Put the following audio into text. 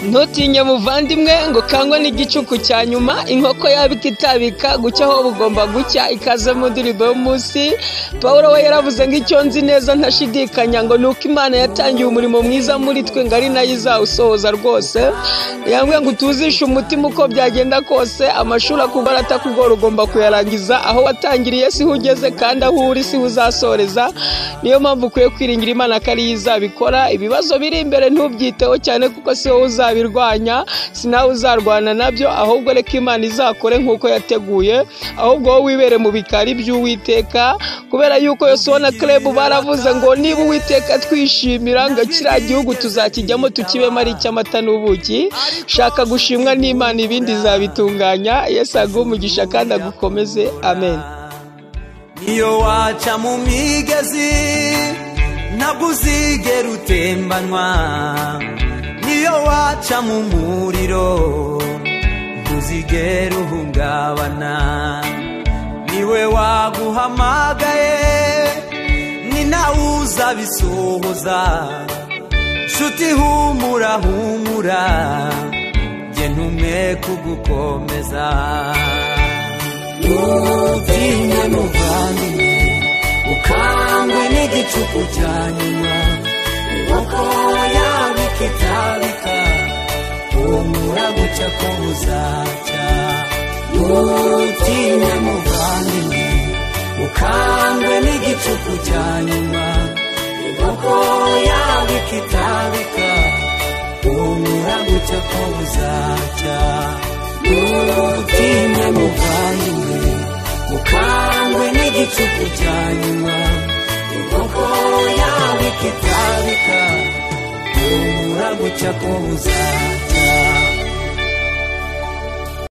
Ntutinye muvandimwe ngo kangwe n'igicuku cya nyuma, inkoko yabika itabika, gucya aho bugomba gucya. Ikaze mu ndirimbo y'umunsi. Pawulo we yaravuze ngo icyo nzi neza ntashidikanya ngo ni uko Imana yatangiye umurimo mwiza muri twe, ngo ari nayo izawusohoza rwose. Yambwiye ngo utuzishe umutima uko byagenda kose, amashuri akugora atakugora ugomba kuyarangiza. Aho watangiriye siho ugeze, kandi aho uri siho uzasoreza. Niyo mpamvu ukwiye kwiringira Imana ko ariyo izabikora. Ibibazo biri imbere ntubyiteho cyane, kuko si wowe uzabirwanya, si nawe uzarwana nabyo, ahubwo reka Imana izakore nk'uko yateguye. Ahubwo wowe wibere mu bikari by'Uwiteka, kubera yuko Yosuwa na Kalebu baravuze ngo niba Uwiteka twishimira ngo kiriya gihugu tuzakijyamo tukibemo ari icy'amata n'ubuki. Shaka gushimwa n'Imana, ibindi izabitunganya. Yesu aguhe umugisha kandi agukomeze. Amen. Niyo waca mu migezi ntabwo uzigera utembanwa, niyo waca mu muriro ntuzigera uhungabana. Niwe waguhamagaye, ni nawe uzabisohoza. Nshuti humura humura, jye ntumwe kugukomeza. Ntutinye muvandimwe, ukangwe n'igicuku cya nyuma, inkoko yabika itabika, humura gucya ko buzacya. Ntutinye muvandimwe, ukangwe n'igicuku cya nyuma, inkoko yabika itabika, humura gucya ko buzacya. Ntutinye muvandimwe, ukangwe n'igicuku cya nyuma, inkoko yabika itabika, humura gucya ko buzacya.